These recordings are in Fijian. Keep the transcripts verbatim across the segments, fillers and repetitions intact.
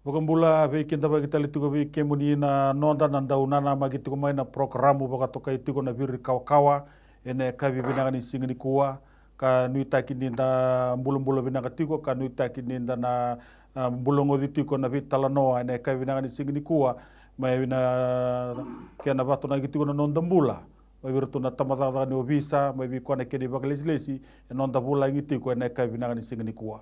Vakabula, veikidavaki tale tiko vei kemuni na noda na dau nanamaki tiko mai na porokaramu vakatokai tiko na Viri Kawakawa ena yakavi vinaka ni siga nikua, ka nuitaki ni da bulabula vinaka tiko, ka nuitaki ni da na, a, bulagoci tiko na veitalanoa ena yakavi vinaka ni siga nikua, mai na kena vatonaki tiko na noda bula mai vei iratou na tabacakacaka ni ovisa, mai vei koya na kena ivakalesilesi e noda vulagi tiko ena yakavi vinaka ni siga nikua.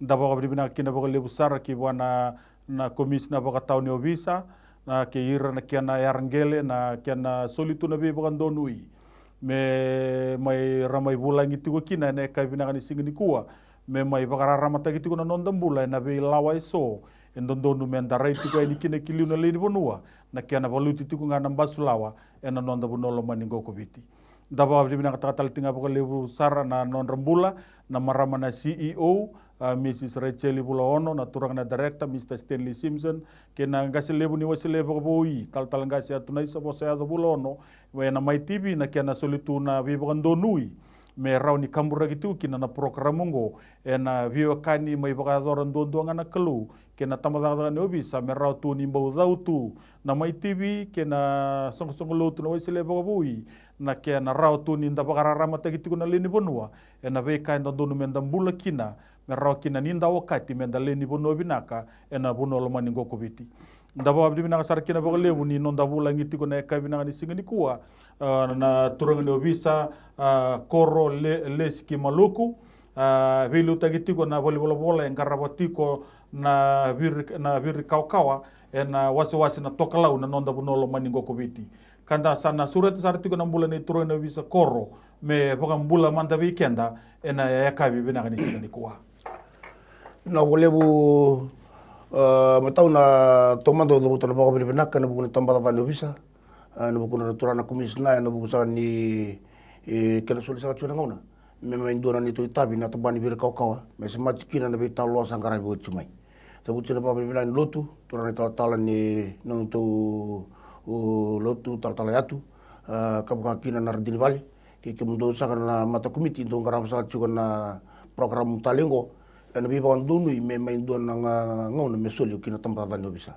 Da vakavinavinaka kina vakalevu sara ki vua na, na komisina vakatawa ni ovisa, na kei ira na kena yaraqele, na kena soli tu na veivakadonui me mai ra mai vulagi tiko kina ena yakavi vinaka ni siga nikua, me mai vakararamataki tiko na noda bula ena veilawa eso e dodonu me da rai tiko yani kina ki liu na lewe ni vanua, na kena valuti tiko ga na basu lawa ena noda vanua lomani qo ko Viti. Da vakavinavinakataka tale tiko ga vakalevu sara na nodra bula na marama na C E O, a, Mrs Rachel Vulaono, na turaga na director, Mr Stanley Simpson, kei na qase levu ni Wesele Vakavoui, Talatala Qase Atunaisa Vosayaco Vulaono, ena Mai T V na kena soli tu na veivakadonui me rawa ni kaburaki tiko kina na porokaramu oqo ena veiwekani mai vakayacora duadua ga na Kalou kei na tabacakacaka ni ovisa, me rawa tu ni bau cau tu na Mai T V kei na soqosoqo lotu na Wesele Vakavoui, na kena rawa tu ni da vakararamataki tiko na lewe ni vanua ena veika e dodonu me da bula kina, me rawa kina ni da okati me da lewe ni vanua vinaka ena vanua lomani qo ko Viti. Da vakavinavinaka sara kina vakalevu ni noda vulagi tiko na yakavi vinaka ni siga nikua, a, na turaga ni ovisa, a, Koro Le-, Lesiki Maluku, a, veiliutaki tiko na valenivolavola e qarava tiko na Viri, na Viri Kawakawa ena wasewase na Tokalau na noda vanua lomani qo ko Viti. Ka da sa na sureta sara tiko na bula nei turaga ni ovisa Koro me vakabula mada vei keda ena yakavi vinaka ni siga nikua. Vinaka vakalevu, a, matau na taumada au cavuta na vakavinavinaka ena vuku ni tabacakacaka ni ovisa, a, ena vuku na turaga na komisina, ena vuku saka ni, e, kena soli saka tiko na gauna me mai dua na neitou itavi na tabana ni Viri Kawakawa me semati kina na veitalanoa sa qaravi oti tiko mai. Cavuti na vakavinavinaka ni lotu, turaga na italatala ni nodatou, o, lotu, talatala yatu, a, ka vaka kina na radini vale, kei kemudou saka na matakomiti dou qarava saka tiko na porokaramu talei oqo, ena veivakadonui me mai dua na ga-, gauna me soli kina na tabacakacaka ni ovisa.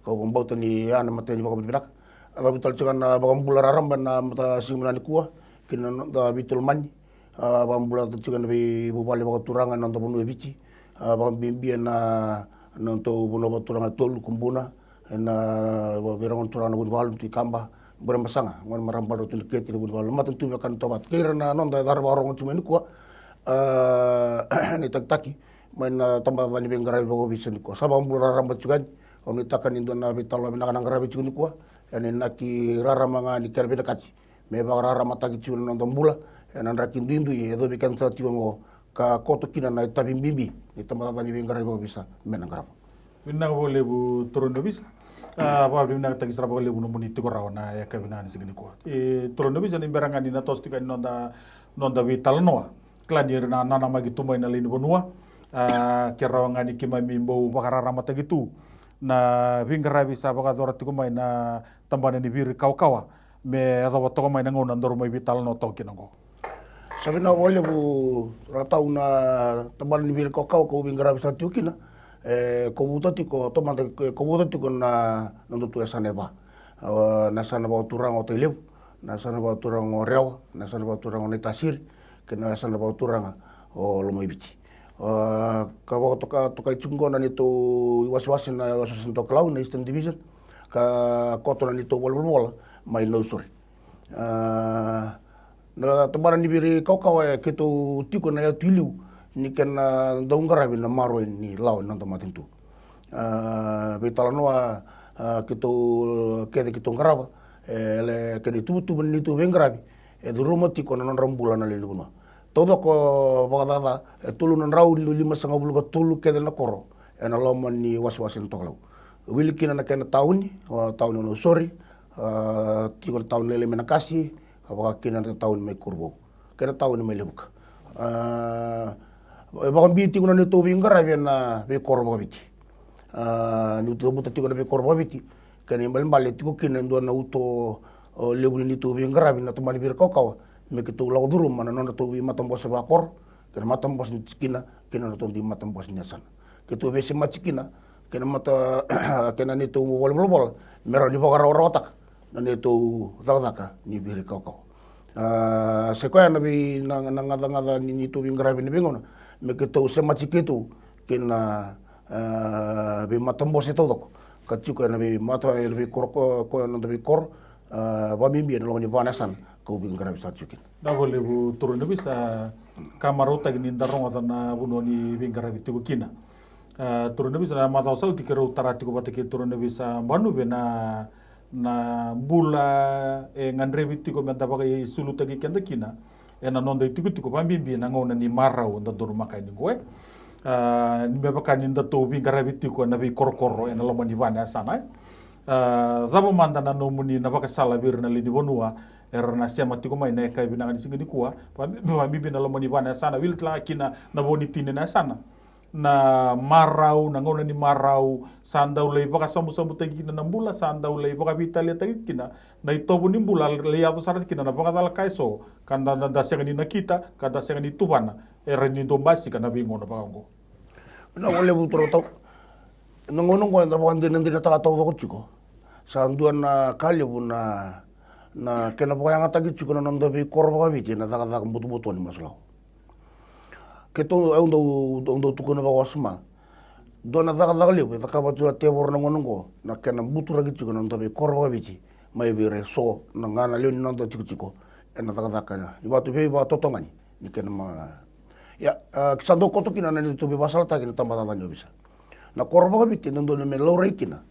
Kau vakabauta ni ya na imatai ni vakavinavinaka. A cavuti tale tiko na vakabula raraba ena mataka siga vinaka nikua kina noda veitolomani, a, vakabula tiko ena veivuvale vakaturaga ena noda vanua e Viti, a, vakabibi ena nodatou vanua vakaturaga e tolu, Kubuna, ena veirogo ni turaga na Vunivalu, Tui Kaba, Burebasaga, gone marama bale Ratu Niketi, na Vunivalu, na matanitu veiwekani Tovata, kei ira na noda e caka vakarogo tiko mai nikua, a, na itakitaki mai na tabacakacaka ni veiqaravi vakaovisa nikua. Sa vakabula raraba tiko yani, au nuitaka ni dua na veitalanoa vinaka na qaravi tiko nikua, ena inaki rarama ga ni kena vinakati me vakararamataki tiko na noda bula ena draki duidui e yacovi keda saka tiko oqo, ka koto kina na itavi bibi ni tabacakacaka ni veiqaravi vakaovisa me na qarava. Vinaka vakalevu turaga ni ovisa. A, vakavinavinakataki sara vakalevu nomuni tiko rawa na yakavi vinaka ni siga nikua. E, turaga ni ovisa, ni bera ga ni na toso tiko yani noda, noda veitalanoa, kila ni ra na nanamaki tu mai na lewe ni vanua, a, ke rawa ga ni keimami bau vakararamataki tu na veiqaravi sa vakayacora tiko mai na tabana ni Viri Kawakawa me yacova toka mai na gauna daru mai veitalanoa toka kina oqo. Sa vinaka vakalevu, Ratau, na tabana ni Viri Kawakawa kau veiqaravi saka tiko kina. E kovuta tiko, taumada e kovuta tiko na nodatou yasana e va. A, na yasana vakaturaga o Tailevu, na yasana vakaturaga o Rewa, na yasana vakaturaga o Naitasiri, kei na yasana vakaturaga o Lomaiviti. A, ka vakatoka, tokai tiko oqo na neitou iwasewase na, iwasewase na Tokalau, na Eastern Division, ka koto na neitou valenivolavola mai Nausori. A, na tabana ni Viri Kawakawa e keitou tiko na yatu i liu ni kena dau qaravi na maroroi ni lawa ni noda matanitu. A, veitalanoa, a, keitou, kece keitou qarava, e, le kena ituvatuva ni neitou veiqaravi e curuma tiko na nodra bula na lewe ni vanua. Taucoko vakacaca e tolu na drau limasagavulu ka tolu kece na koro ena loma ni wasewase na Tokalau. Wili kina na kena tauni, a, tauni o Nausori, a, tiko na tauni lailai mai Nakasi, ka vaka kina na tauni mai Korovou kei na tauni mai Levuka. A, e vakabibi tiko na neitou veiqaravi ena veikoro vakaviti. A, niu cavuta tiko na veikoro vakaviti, kena ibalebale e tiko kina e dua na uto, o, levu ni neitou veiqaravi na tabana ni Viri Kawakawa me keitou lako curuma na nodratou veimatabose vakoro kei na matabose ni tikina kei na nodratou dui matabose ni yasana. Keitou veisemati kina kei na mata kei na neitou valenivolavola me rawa ni vakarawarawataka na neitou cakacaka ni viri kawakawa. A, se koya na vei na, na gacagaca ni neitou veiqaravi na veigauna me keitou semati keitou kei na, a, veimatabose taucoko ka tiko ena veimata, ena veikoro, ko, ko na noda veikoro, a, vakabibi ena loma ni va na yasana kau veiqaravi saka tiko kina. Vinaka vakalevu turaga ni ovisa, ka marautaki ni da rogoca na vanua ni veiqaravi tiko kina. A, turaga ni ovisa, na macawa sa oti keirau tara tiko vata kei turaga ni ovisa Banuve na, na bula e gadrevi tiko me da vakaisulutaki keda kina ena noda itikotiko, vakabibi na gauna ni marau da donumaka yani qo, e. A, ni me vaka ni datou veiqaravi tiko ena veikorokoro ena loma ni va na yasana, e. A, cava mada na nomuni na vakasala vei ira na lewe ni vanua era na sema tiko mai na yakavi vinaka ni siga nikua, vakabibi na loma ni va na yasana, wili tale ga kina na vo ni tini na yasana. Na marau, na gauna ni marau, sa dau lai vakasabusabutaki kina na bula, sa dau lai vakaveitaliataki kina na itovo ni bula, lai yaco sara kina na vakacala ka eso, ka da, da, da sega ni nakita, ka da sega ni tuvana, e rawa ni dau basika na veigauna vaka oqo. Vinaka vakalevu turaga tau. Na gauna oqo eda vakadinadinataka taucoko tiko. Sa dua na ka levu na, na kena vakayagataki tiko na noda veikoro vakaviti ena cakacaka butobuto ni masu lawa. Keitou, au dau, au dau tukuna vakawasoma. Dua na cakacaka levu e cakava tiko na tevoro na gauna oqo, na kena buturaki tiko na noda veikoro vakaviti mai vei ira eso na ga na lewe ni noda tikotiko ena cakacaka ni vatu veivakatotogani ni kena ma. Ia, a, sa dau koto kina na neitou veivakasalataki na tabacakacaka ni ovisa. Na koro vakaviti e dodonu me laurai kina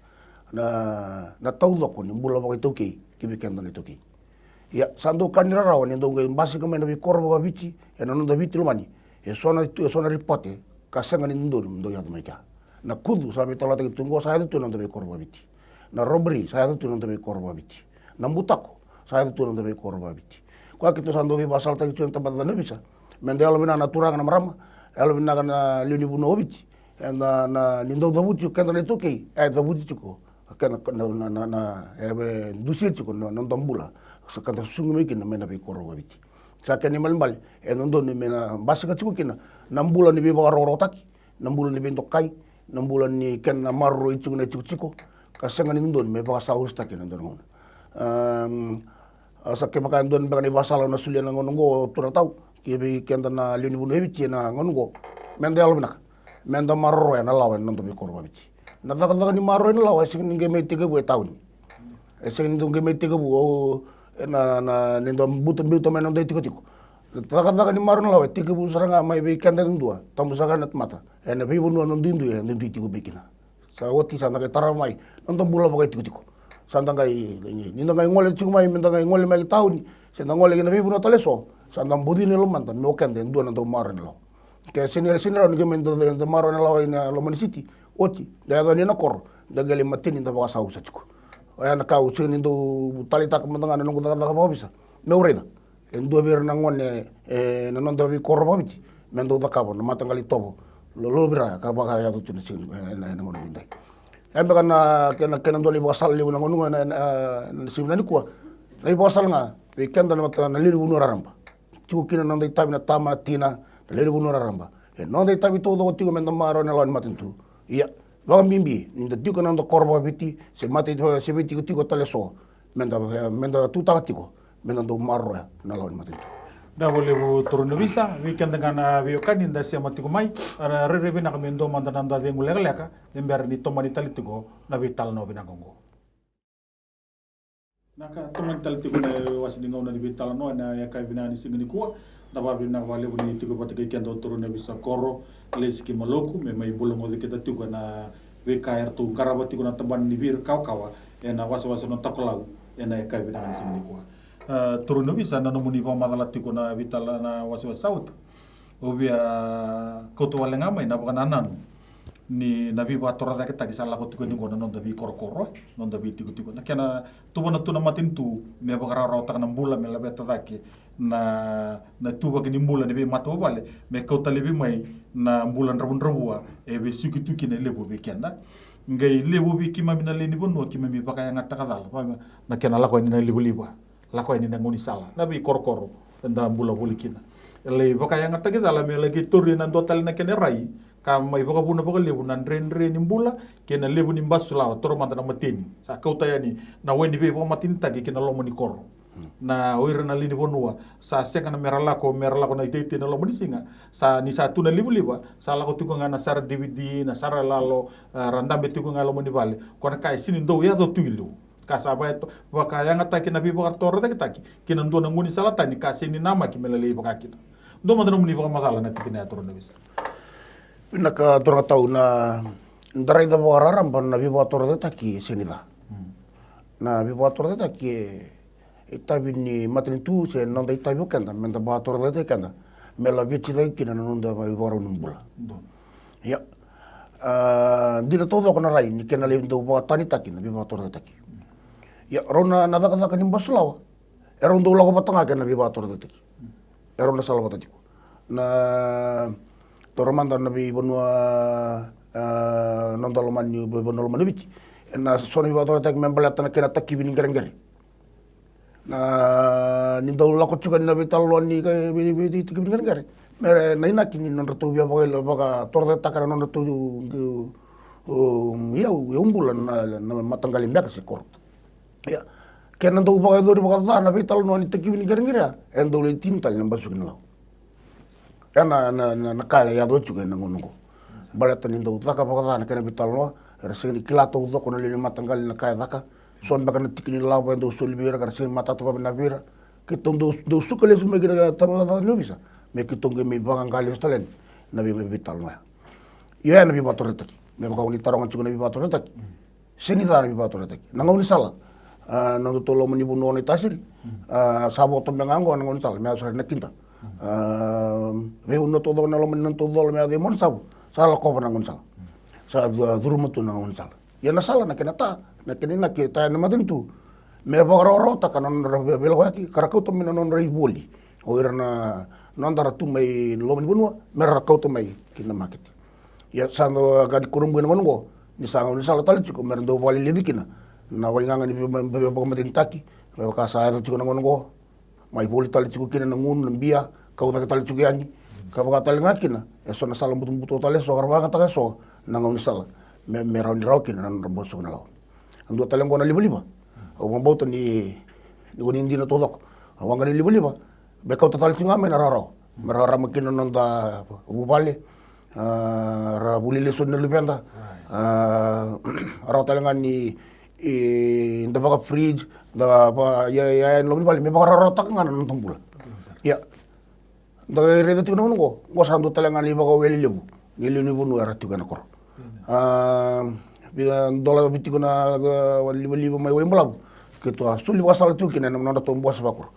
na, na taucoko ni bula vakaitaukei ki vei keda na iTaukei. Ia, sa dau ka ni rarawa ni dau qai basika mai na veikoro vakaviti ena noda Viti lomani e so na, e so na ripote ka sega ni dodonu me dau yaco mai kea. Na kucu sa veitalanoataki tu oqo sa yaco tu ena noda veikoro vakaviti. Na robbery sa yaco tu ena noda veikoro vakaviti. Na butako sa yaco tu ena noda veikoro vakaviti. Koya keitou sa dau veivakasalataki tu ena tabacakacaka ni ovisa me da yalovinaka na turaga, na marama, yalovinaka na lewe ni vanua o Viti. Eda na, ni dau cavuti tiko keda na iTaukei, e cavuti tiko keda na, na, na, na, e dusia tiko na, na noda bula. Sa ka da susugi mai kina mai na veikoro vakaviti. Sa kena ibalebale e dodonu me na basika tiko kina na bula ni veivakarokorokotaki, na bula ni veidokai, na bula ni kena maroroi tiko na itikotiko, ka sega ni dodonu me vakasausataki ena dua na gauna. Am, a, sa kevaka e dua beka na ivakasala au na solia na gauna oqo, turaga tau, ki vei keda na lewe ni vanua e Viti ena gauna oqo, me da yalovinaka, me da maroroya na lawa ena noda veikoro vakaviti. Na cakacaka ni maroroi na lawa e sega ni qai mai tekivu e tauni. E sega ni dau qai mai tekivu, o, ena, na, ni da buta, biuta mai na noda itikotiko. Na cakacaka ni maroroi na lawa e tekivu sara ga mai vei keda yadua, tabu saka na tamata ena veivanua na duidui e duidui tiko mai kina. Sa oti sa da qai tarava mai na noda bula vakaitikotiko. Sa da qai, ni da qai gole tiko mai, me da qai gole mai ki tauni, se da gole ki na veivanua tale eso, sa da bucina e lomada me o keda e dua na dau maroroi na lawa. Ke sega ni, sega ni rawa ni qai mai da, da maroroi na lawa ena loma ni siti, oti da yaco yani ena koro, da qai lai mateni, da vakasausa tiko. Oya na ka au sega ni dau taleitaka mada ga na noqu cakacaka vakaovisa. Meu raica e dua vei ira na gone ena noda veikoro vakaviti me dau cakava na mataqali itovo lolovira ka vakayaco tu ena siga, ena, ena gauna edaidai. Oya beka na kena, kena dua na ivakasala levu na gauna oqo ena, ena, ena siga nikua. Na ivakasala ga vei keda na mata, na lewe ni vanua raraba. Tiko kina na noda itavi na tama, na tina, na lewe ni vanua raraba. E noda itavi taucoko tiko me da maroroya na lawa ni matanitu. Ia, vakabibi ni da tiko ena noda koro vakaviti, se mata, se veitikotiko tale eso, me da, me da tutaka tiko me da dau maroroya na lawa ni matanitu. Vinaka vakalevu turaga ni ovisa, vei keda ga na veiwekani da sema tiko mai, a, rairai vinaka me dua mada na noda cegu lekaleka me bera ni tomani tale tiko na veitalanoa vinaka oqo. Na ka tomani tale tiko na iwase ni gauna ni veitalanoa ena yakavi vinaka ni siga nikua. Da vakavinavinaka vakalevu ni tiko vata kei keda o turaga ni ovisa Koro Lesi Kemaloku me mai bula goci keda tiko ena veika eratou qarava tiko na tabana ni viri kawakawa ena wasewase na Takolau ena yakavi vinaka ni siga nikua. A, turaga ni ovisa, na nomuni vakamacala tiko na veitala na wasewase sa oti. Au via kauta wale ga mai na vakanananu ni na veivakatorocaketaki sa lako tiko yani oqo na noda veikorokoro, noda veitikotiko. Na kena tuvana tu na matanitu me vakarawarawataka na bula, me laveta cake na, na ituvaki ni bula ni veimatavuvale, me kauta laivi mai na bula dravudravua e vesuki tu kina e levu vei keda. Qai levu vei keimami na lewe ni vanua keimami vakayagataka cala, va, na kena lako yani na livaliva, lako yani na gaunisala, na veikorokoro eda bula voli kina. E lai vakayagataki cala me laki tauri ena dua tale na kena rai, ka mai vakavuna vakalevu na dredre ni bula kei na levu ni basulawa, toro mada na mateni. Sa kauta yani na wai ni veivakamatenitaki ki na loma ni koro. Na o ira na lewe ni vanua sa sega na mera lako, mera lako na iteitei na loma ni siga. Sa ni sa tu na livaliva, sa lako tiko ga na sara D V D, na sara lalo, a, ra dabe tiko ga e loma ni vale. Ko na ka e sini dau yaco tu i liu. Ka sa vaka, vakayagataki na veivakatorocaketaki ki na dua na gaunisala tani ka sini namaki me lalai vaka kina. Dua mada nomuni vakamacala na tikina ya, turaga na ovisa. Vinaka turaga tau, na da raica vakararaba na veivakatorocaketaki e sini ca. Na veivakatorocaketaki e itavi ni matanitu se noda itavi o keda me da vakatorocaketaki keda me laveti cake kina na noda ivakarau ni bula. Ia, a, dina taucoko na rai ni kena lai dau vakatanitaki na veivakatorocaketaki. Ia rau na, na cakacaka ni basulawa e rau dau lako vata ga kei na veivakatorocaketaki. E rau na sala vata tiko. Na taura mada na veivanua, a, noda lomani, veivanua lomani o Viti, ena so na veivakatorocaketaki me baleta na kena takivi ni qereqere. Na ni dau lako tiko ni na veitalanoa ni ka, vei, vei, vei takivi ni qereqere me na inaki ni nodratou via vaka, vakatorocaketaka na nodratou, o, iyau, iyau bula na, na mataqali beka se koro. Ia, kena dau vakayacori vakaca na veitalanoa ni takivi ni qereqere ya, e dau lai tini tale na basuki na lawa. Ia na, na, na, na ka e yaco tiko ena gauna oqo. Baleta ni dau caka vakaca na kena veitalanoa, era sega ni kila taucoko na lewe ni mataqali na ka e caka. So beka na tiki ni lavo e dau soli vei ira ka ra sega ni matata vakavinaka vei ira. Keitou dau, dau suka lesu mai kina tamata ni ovisa me keitou qai mai vaqaqa lesu tale yani na vei, veitalanoa ya. Ia, na veivakatorocaketaki, me vaka o ni taroga tiko na veivakatorocaketaki. Sega ni ca na veivakatorocaketaki. Na gaunisala, a, na nodatou loma ni vanua o Naitasiri, a, sa vo tobe ga oqo na gaunisala me yaco sara na kida. A, veivanua taucoko na loma ni nodatou colo me yaco i Monasavu, sa lakova na gaunisala. Sa cu-, curuma tu na gaunisala. Ia na sala na kena ta, na kena inaki e ta yani na matanitu me vakarawarawataka na nodra vei-, veilakoyaki ka ra kauta mai na nodra ivoli o ira na noda ra tu mai loma ni vanua me ra kauta mai ki na makete. Ia sa dau ka ni kurabui na gauna oqo ni sa gaunisala tale tiko me ra dau vakaleleci kina na waigaga ni vei-, vei-, veivakamatenitaki, me vaka sa yaco tiko na gauna oqo. Mai voli tale tiko kina na gunu, na bia, kau cake tale tiko yani. Ka vaka tale ga kina e so na sala butobuto tale e so ka ra vakayagataka e so na gaunisala me, me rawa ni rawa kina na nodra basuka na lawa. A dua tale oqo na livaliva. Au vakabauta ni, ni ko ni dina taucoko na waqa ni livaliva. Me kauta tale tiko ga mai na rawarawa me rarama kina na noda vuvale. A, ra vuli lesu na luveda. A, rawa tale ga ni, e, da vaka fridge, da va, ia, ia, ia, ni loma ni vale me vakarawarawataka ga na noda bula. Ia, da raica tiko na gauna oqo, oqo sa dua tale ga na ivakawele levu ni lewe ni vanua era tiko ena koro. A, via dola vei tiko na, a, livaliva mai Waibalavu. Keitou a soli vakasala tiko kina ena nodratou bose vakoro.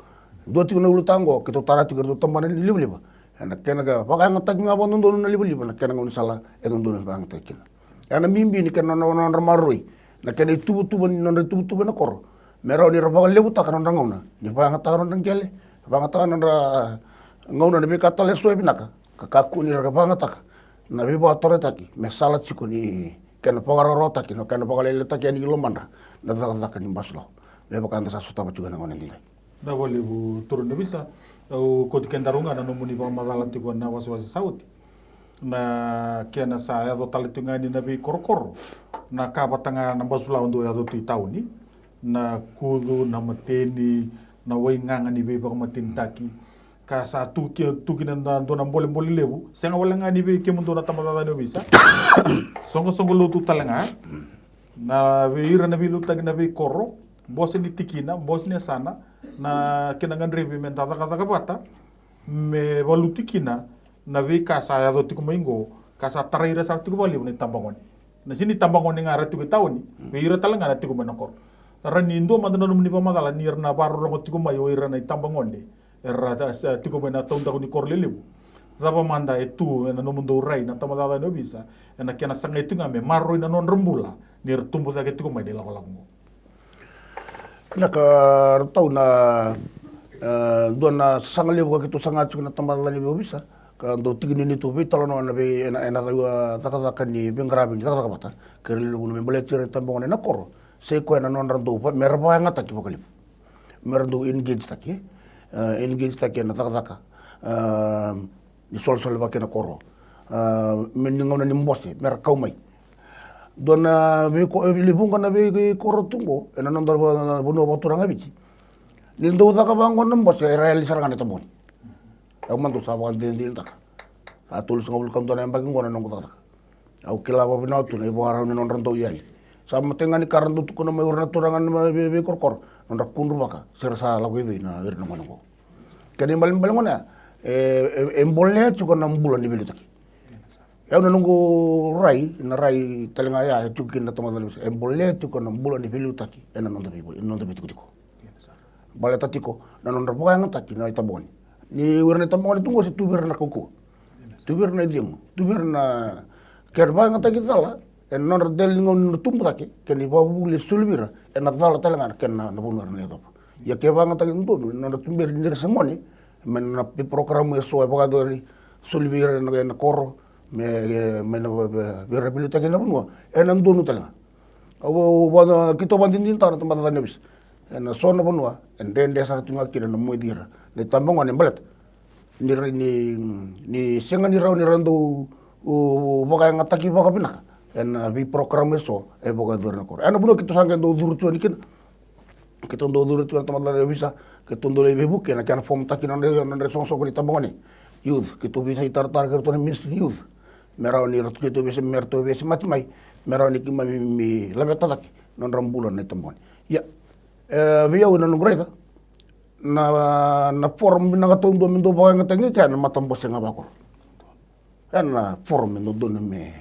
Dua tiko na ulutaga oqo, keitou tara tiko iratou tabana ni livaliva. Ena kena ka vakayagataki ga vakadodonu na livaliva, na kena gaunisala e dodonu me vakayagataki kina. Ena bibi ni kena nodra, nodra maroroi na kena ituvatuva ni nodra ituvatuva ena koro me rawa ni ra vakalevutaka na nodra gauna ni vakayagataka na nodra qele, vakayagataka na nodra gauna na veika tale e so e vinaka, ka kakua ni ra vakayagataka na veivakatorocaketaki me sala tiko ni kena vakarawarawataki, na kena vakalailaitaki yani ki lomadra na cakacaka ni basulawa me vaka eda sa sotava tiko ena gauna edaidai. Vinaka vakalevu turaga na ovisa. Au kauti kedaru ga na nomuni vakamacala tiko na wasewase sa oti. Na kena sa yaco tale tiko ga ni na veikorokoro, na ka vata ga na basulawa dau yaco tu i tauni, na kucu, na mateni, na waigaga ni veivakamatenitaki. Ka sa tu ki, tu kina na dua na bolebole levu, sega wale ga ni vei kemudou na tabacakacaka ni ovisa. Soqosoqo lotu tale ga. Na vei ira na veiliutaki na veikoro, bose ni tikina, bose ni yasana, na kena gadrevi me da cakacaka vata me valuti kina na veika sa yaco tiko mai oqo, ka sa tarai ira sara tiko vakalevu na itabagone. Na sega ni tabagone ga era tiko i tauni, vei ira tale ga na tiko mai na koro. Ra ni dua mada na nomuni vakamacala ni ra na vakarorogo tiko mai o ira na itabagone era, a, tiko mai na taudaku ni koro lelevu. Cava mada e tu ena nomudou rai na tabacakacaka ni ovisa ena kena sagai tiko ga me maroroi na nodra bula ni ra tubu cake tiko mai na ilakolako oqo? Vinaka Ratu Tau, na, e, dua na sasaga levu ka keitou saga tiko na tabacakacaka ni ovisa ka dau tiki ni neitou veitalanoa ena vei, ena, ena cakacaka ni veiqaravi ni cakacaka vata kei ira na lewe ni vanua me baleti ira na itabagone ena koro. Sa i koya na nodra dau va, me ra vakayagataki vakalevu, me ra dau engage taki, e, engage taki ena cakacaka, e, ni solesolevaki ena koro. A, me ni gauna ni bose me ra kau mai. Dua na veiko-, e levu ga na veikoro tu qo ena noda va-, vanua vakaturaga e Viti. Ni dau caka vaqo na bose era yali sara ga na itabagone. Au mada au sa vakadinadinataka. Sa tolusagavulu ka dua na yabaki qo na noqu cakacaka. Au kila vakavinaka tu na ivakarau ni nodra dau yali. Sa matai ga ni ka ra dau tukuna mai o ira na turaga na vei-, veikorokoro, nodra kudruvaka se ra sa lako i vei na ira na gone qo. Kena ibalebale gona ya, e, e, e bolea tiko na bula ni veiliutaki. Au na noqu rai, na rai tale ga ya e tiko kina na tamata na visa, e bolea tiko na bula ni veiliutaki ena noda vei-, ena noda veitikotiko. Baleta tiko na nodra vakayagataki na itabagone. Ni o ira na itabagone tu qo se tu vei ira na kaukauwa, tu vei ira na icegu, tu vei ira na kena vakayagataki cala ena nodra dela ni gauna ni nodra tubu cake, kei na ivakavuvuli e soli vei ira ena cala tale ga na kena na vanua era na yacova. Ia ke vakayagataki dodonu ena nodra tuberi ni ra se gone, mai na veiporokaramu eso e vakayacori soli vei ira ena, ena koro, me, mai na ve-, ve-, vei ira veiliutaki ena vanua, ena donu tale ga. Au, au, au, keitou vakadinadinataka na tabacakacaka ni ovisa. Ena so na vanua e dredre sara tu ga kina na moici ira na itabagone baleta ni ra, ni, ni sega ni rawa ni ra dau, u, u, vakayagataki vakavinaka ena veiporokaramu eso e vakayacori ena koro. Ena vanua keitou sa qai dau curu tu yani kina. Keitou dau curu tu ena tamata na ovisa, keitou dau lai veivuke ena kena fomutaki na nodra, nodra isoqosoqo ni itabagone. Youth, keitou veisei taratara kei ratou na ministry ni youth. Me rawa ni ratou keitou veise-, me ratou veisemati mai, me rawa ni keimami, mi laveta cake na nodra bula na itabagone. Ia, e, vei au ena noqu raica, na, na forum vinaka taudua me dau vakayagataki ga kea na matabose ga vakoro. Ena forum e dodonu me,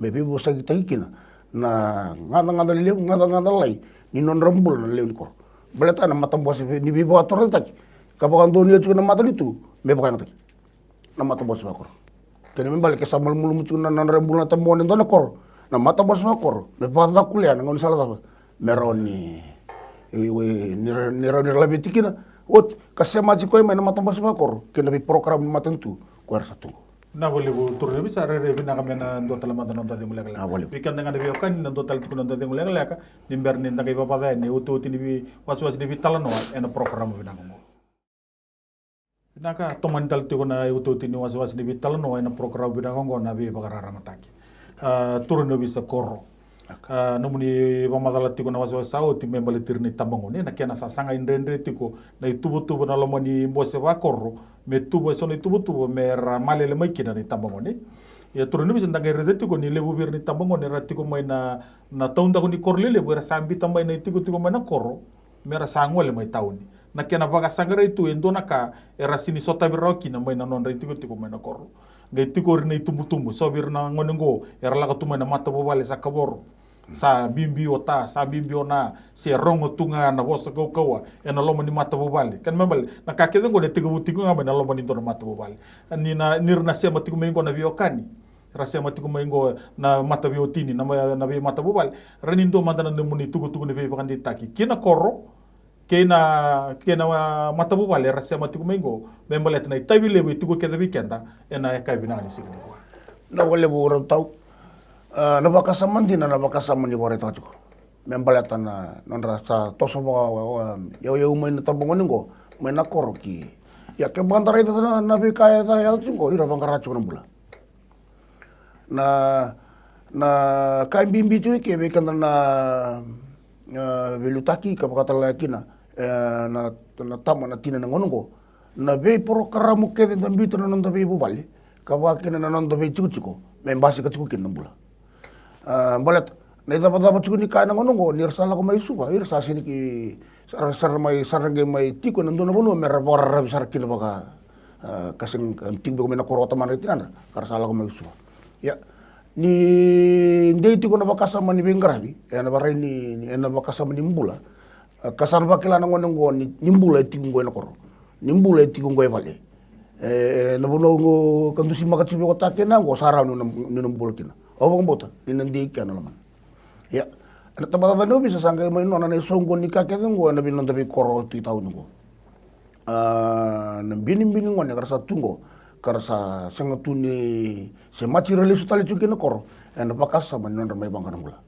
me veivosakitaki kina na gacagaca levu, gacagaca lalai ni nodra bula na lewe ni koro. Baleta na matabose vei, ni veivakatorocaketaki ka vakadonuya tiko na matanitu me vakayagataki na matabose vakoro. Kena me bale ke sa malumalumu tiko na, na nodra bula na itabagone e dua na koro, na matabose vakoro me vakacakulea na gaunisala cava me rawa ni, e, e, ni ra-, ni rawa ni ra laveti kina. Oti ka semati koya mai na matabose vakoro kei na veiporokaramu ni matanitu ko era sa tu qo. Vinaka vakalevu turaga ni ovisa, rairai vinaka me na dua tale mada na noda cegu lekaleka. Vinaka vakalevu. Vei keda ga na veiwekani, na dua tale tiko na noda cegu lekaleka ni bera ni da qai vavaca yani e otioti ni vei-, wasewase ni veitalanoa ena porokaramu vinaka oqo. Vinaka, tomani tale tiko na iotioti ni wasewase ni veitalanoa ena porokaramu vinaka oqo na Veivakararamataki. A, turaga ni ovisa koro. A, nomuni vakamacala tiko na wasewase sa oti me baleti ira na itabagone, na kena sasaga e dredre tiko na ituvatuva na loma ni bose vakoro, me tuva eso na ituvatuva me ra malele mai kina na itabagone. Ia turaga ni ovisa, da qai raica tiko ni levu vei ira na itabagone era tiko mai na, na taudaku ni koro lelevu, era sa biuta mai na itikotiko mai na koro me ra sa gole mai tauni. Na kena vakasaqarai tu e dua na ka era sega ni sotavi rawa kina mai na nodra itikotiko mai na koro. Qai tiko o ira na itubutubu, so vei ira na gone oqo era lako tu mai na matavuvale sa kavoro, sa bibi o ta, sa bibi o na, se rogo tu ga na vosa kaukauwa ena loma ni matavuvale. Kena me bale na ka kece oqo na tekivu tiko ga mai na loma ni dua na matavuvale. Ni na, ni ra na sema tiko mai oqo na veiwekani, ra sema tiko mai oqo na mataveiwatini, na ma-, na veimatavuvale, ra ni dua mada na nomuni tukutuku ni veivakadeitaki ki na koro kei na, kei na, a, matavuvale era sema tiko mai oqo, me baleta na itavi levu e tiko kece vei keda ena yakavi vinaka ni siga nikua. Vinaka vakalevu Ratu Tau. A, na vakasama dina, na vakasama ni vakaraitaka tiko me baleta na nodra sa toso vaka, a, yauyau mai na tabagone oqo mai na koro ki. Ia ke vaka da raica na, na veika e ca e yaco tiko oqo, ira vaqara tiko na bula. Na, na ka e bibi tiko eke vei keda na, a, veiliutaki ka vakatalega kina, e, na, na tama na tina na gauna oqo, na veiporokaramu kece da biuta na noda veivuvale ka vaka kina na noda veitikotiko me basika tiko kina na bula. A, baleta na icavacava tiko ni ka ena gauna oqo, ni ra sa lako mai Suva, ira sa sega ni, sa ra, sa ra mai, sa ra qai mai tiko ena dua na vanua me ra vakararavi sara kina vaka, a, ka sega, a, tiko beka mai na koro o tamana kei tinana ka ra sa lako mai Suva. Ia, ni dei tiko na vakasama ni veiqaravi ena varai ni, ni, ena vakasama ni bula, a, ka sa na vakila na gone oqo ni, ni bula e tiko oqo ena koro, ni bula e tiko oqo e vale. E, e, na vanua oqo ka dusimaka tiko vei koya kina oqo sa rawa ni na, ni na bula kina. Au vakabauta ni na dei kina na lomana. Ia, ena tabacakacaka ni ovisa sa qai mai nona na isoqoni ka kece oqo ena vei noda veikoro tu i tauni oqo. A, na binibini gone ka ra sa tu oqo, ka ra sa sega tu ni se matua lesu tale tiko kina koro, ena vakasama ni nodra mai vaqa na bula.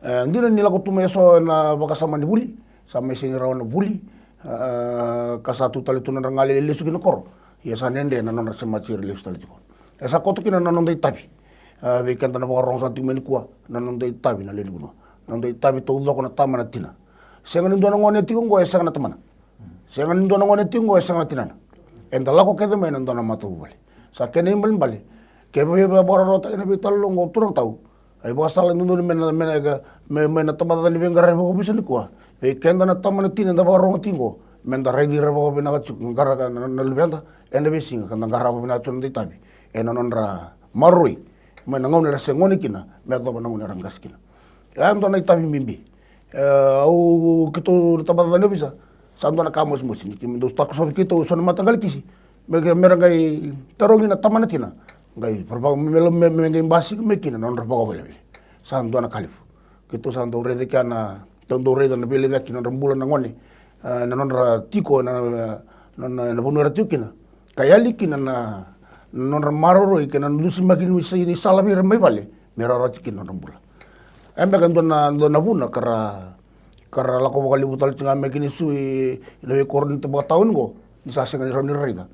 E, dina ni lako tu mai eso ena vakasama ni vuli, sa mai sega ni rawa na vuli, a, ka sa tu tale tu nodra galele lesu kina koro. Ia sa dredre na nodra se matua lesu tale tiko. E sa koto kina na noda itavi. A, vei keda na vakarorogo sa tiko mai nikua, na noda itavi na lewe ni vanua. Na noda itavi taucoko na tama na tina. Sega ni dua na gone e tiko oqo e sega na tamana. Sega ni dua na gone e tiko oqo e sega na tinana. Eda lako kece mai na dua na matavuvale. Sa kena ibalebale, ke vei vakarautaki na veitalanoa oqo, turaga tau, a ivakasala dodonu me na, me na, me, me na tabacakacaka ni veiqaravi vakaovisa nikua. Vei keda na tama na tina eda vakarorogo tiko oqo, me da raici ira vakavinaka tiko, qarava na, na luveda ena veisiga, ka da qarava vinaka tiko na noda itavi ena nodra maroroi mai na gauna era se gone kina me yacova na gauna era qase kina. E a dua na itavi bibi. E, au, keitou na tabacakacaka ni ovisa, sa dua na ka mosimosi ni keitou, takosovi keitou eso na mataqali kisi me, me ra qai tarogi na tama na tina, qai, me, me, me qai basika mai kina na nodra vakawelewele. Sa dua na ka levu. Keitou sa dau raica kea na, dau raica na veilecayaki na nodra bula na gone, e, na nodra tiko na, na, na, na vanua era tiko kina. Ka yali kina na, na nodra maroroi kei na dusimaki ni sa-, ni sala vei ira mai vale me rawati kina na nodra bula. E beka dua na, dua na vuna ka ra, ka ra lako vakalevu tale tiko ga mai kina e Suva, ena veikoro ni tabaka tauni oqo, ni sa sega ni rawa ni ra raica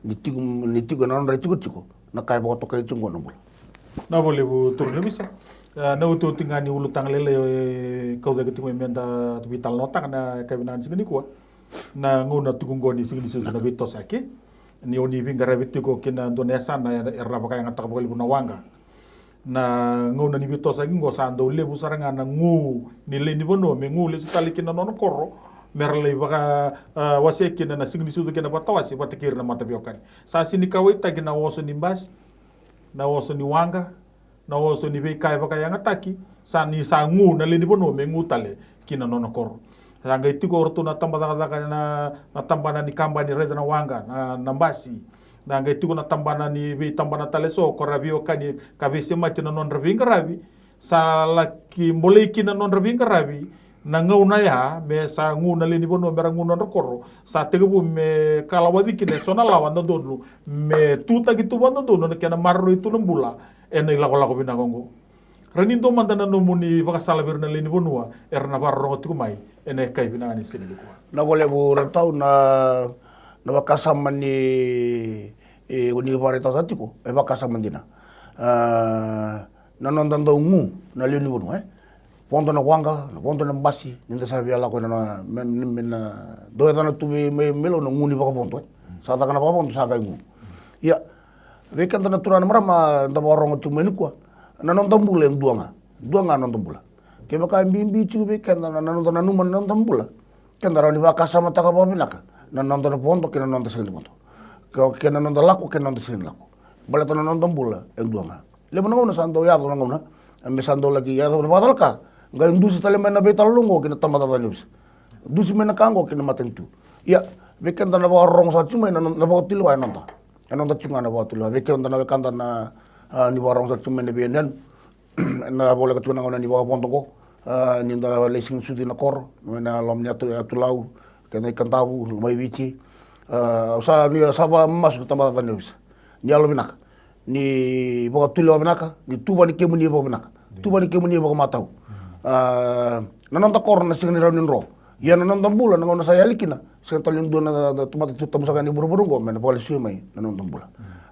ni tiko, ni tiko ena nodra itikotiko na ka e vakatokai tiko oqo na bula. Vinaka vakalevu turaga ni ovisa. E, na iotioti ga ni ulutaga lailai e kau cake tiko mai me da veitalanoataka ena yakavi vinaka ni siga nikua, na gauna tiko oqo ni siga ni sucu na veitosoyaki. Ni oni veiqaravi tiko kina dua na yasana era, era vakayagataka vakalevu na waqa. Na gauna ni veitosoyaki oqo sa dau levu sara ga na gu ni lewe ni vanua me gu lesu tale kina nona koro, me ra lai vaka, a, wasea kina na siga ni sucu kei na vatawase vata kei ira na mataveiwekani. Sa sega ni kauwaitaki na oso ni basi, na oso ni waqa, na oso ni veika e vakayagataki, sa ni sa gu na lewe ni vanua me gu tale kina nona koro. Sa qai tiko o ratou na tabacakacaka na, na tabana ni kabani raica na waqa, na, na basi. Na qai tiko na tabana ni veitabana tale eso, ko ra veiwekani ka veisemati na nodra veiqaravi. Sa laki bolei kina na nodra veiqaravi na gauna ya, me sa gu na lewe ni vanua me ra gu na nodra koro. Sa tekivu me kalawaci kina eso na lawa dodonu, me tutaki tu vakadodonu na kena maroroi tu na bula ena ilakolako vinaka oqo. Ra ni dua mada na nomuni vakasala vei ira na lewe ni vanua era na vakarorogo tiko mai ena yakavi vinaka ni siga nikua. Vinaka vakalevu Ratau, na, na vakasama ni, e, ni vakaraitaka sara tiko, e vakasama dina. A, na noda dau gu na lewe ni vanua, e. Vodo na waqa, na vodo na basi, ni da sa via lako ena, na, me, me, me na dau yacana tu vei, me, me lau na gu ni vakavodo, e. Sa caka na vakavodo, sa qai gu. Ia, vei keda na turaga na marama da vakarorogo tiko mai nikua, na noda bula e dua ga. Dua ga na noda bula. Kevaka e bibi tiko vei keda na, na noda nanuma na noda bula, keda rawa ni vakasamataka vakavinaka na noda na vodo kei na noda sega ni vodo. Ke, kei na noda lako kei na noda sega ni lako. Baleta na noda bula e dua ga. Levu na gauna sa dau yaco na gauna, e, me sa dau laki yaco na vakacalaka, qai dusi tale mai na veitalanoa oqo ki na tabacakacaka ni ovisa. Dusi mai na ka oqo ki na matanitu. Ia, vei keda na vakarorogo sa tiko mai na, na vakatulewa e noda. E noda tiko ga na vakatulewa. Vei keda na wekada na, a, ni vakarorogo sa tiko mai na veiyanuyanu. Na voleka tiko na gauna ni vakavodo oqo, a, ni da lai siga ni sucu ina koro, mai na loma ni Yatu, Yatu Lau, kei na i Kadavu, Lomaiviti. A, au sa, ni sa vakamasu na tabacakacaka ni ovisa. Ni yalo vinaka. Ni vakatulewa vinaka, ni tuva ni kemuni vakavinaka. Tuva ni kemuni vakamatau. A, na noda koro na sega ni rawa ni dro. Ia na noda bula na gauna sa yali kina, sega tale ni dua na, na, na tamata tu tamusuka yani vuravura oqo me na vakalesui mai na noda bula.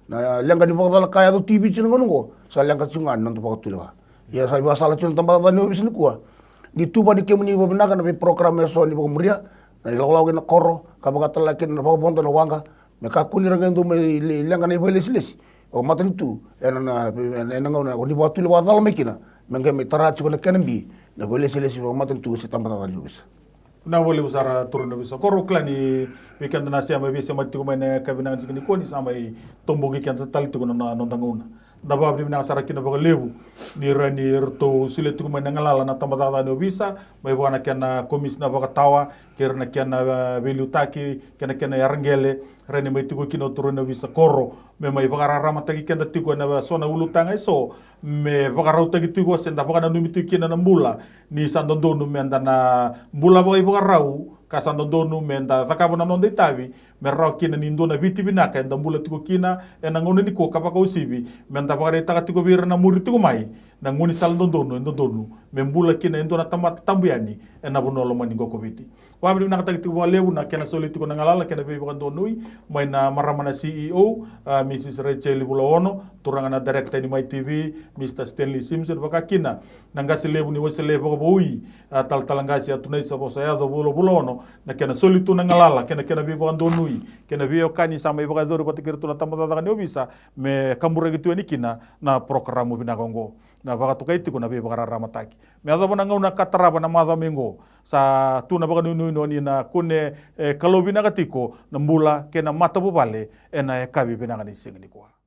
Na leqa ni vakacalaka e yaco tu i Viti na gauna oqo, sa leqa tiko ga ni noda vakatulewa. Ia sa ivakasala tiko na tabacakacaka ni ovisa nikua. Ni tuva ni kemuni vakavinaka na veiprogram eso ni vakamuria, na ilakolako ina koro, ka vakatalega kina na vakavodo na waqa, me kakua ni ra qai dau mai le-, leqa na ivakalesilesi vakamatanitu ena, na, ena, ena gauna ni vakatulewa cala mai kina, me qai mai tara tiko na kena bi na ivakalesilesi vakamatanitu se tabacakacaka ni ovisa. Vinaka vakalevu sara turaga ni ovisa. Koro, au kila ni vei keda na sema, veisemati tiko mai na yakavi vinaka ni siga nikua ni sa mai toboki keda tale tiko na, na noda gauna. Da vakavinavinaka sara kina vakalevu ni rawa ni ratou solia tiko mai na galala na tabacakacaka ni ovisa, mai vua na kena komisina vakatawa, kei ira na kena, e, veiliutaki, kei na kena yaraqele, rawa ni mai tiko kina o turaga ni ovisa Koro me mai vakararamataki keda tiko ena so na ulutaga eso me vakarautaki tiko se da vakananumi tiko kina na bula, ni sa dodonu me da na bula vakaivakarau, ka sa dodonu me da cakava na noda itavi me rawa kina ni dua na Viti vinaka eda bula tiko kina ena gauna nikua, ka vakauasivi me da vakaraitaka tiko vei ira na muri tiko mai Na gaunisala dodonu e dodonu me bula kina e dua na tamata tabu yani ena vanua lomani qo ko Viti. Vakavinavinakataki tiko vakalevu na kena soli tiko na galala kei na veivakadonui mai na marama na C E O, a, Mrs Rachel Vulaono, turaga na director ni Mai T V, Mr Stanley Simpson, vaka kina na qase levu ni Wesele Vakavoui, a, talatala qase Atunaisa Vosayaco Vula, Vulaono, na kena soli tu na galala kei na kena veivakadonui kei na veiwekani sa mai vakayacori vata kei iratou na tabacakacaka ni ovisa me kaburaki tu yani kina na porokaramu vinaka oqo. Na vakatokai tiko na veivakararamataki me yacova na gauna ka tarava na macawa mai oqo, sa tu na vakanuinui ni na kune, e, kalou vinaka tiko na bula kei na matavuvale ena yakavi vinaka ni siga nikua.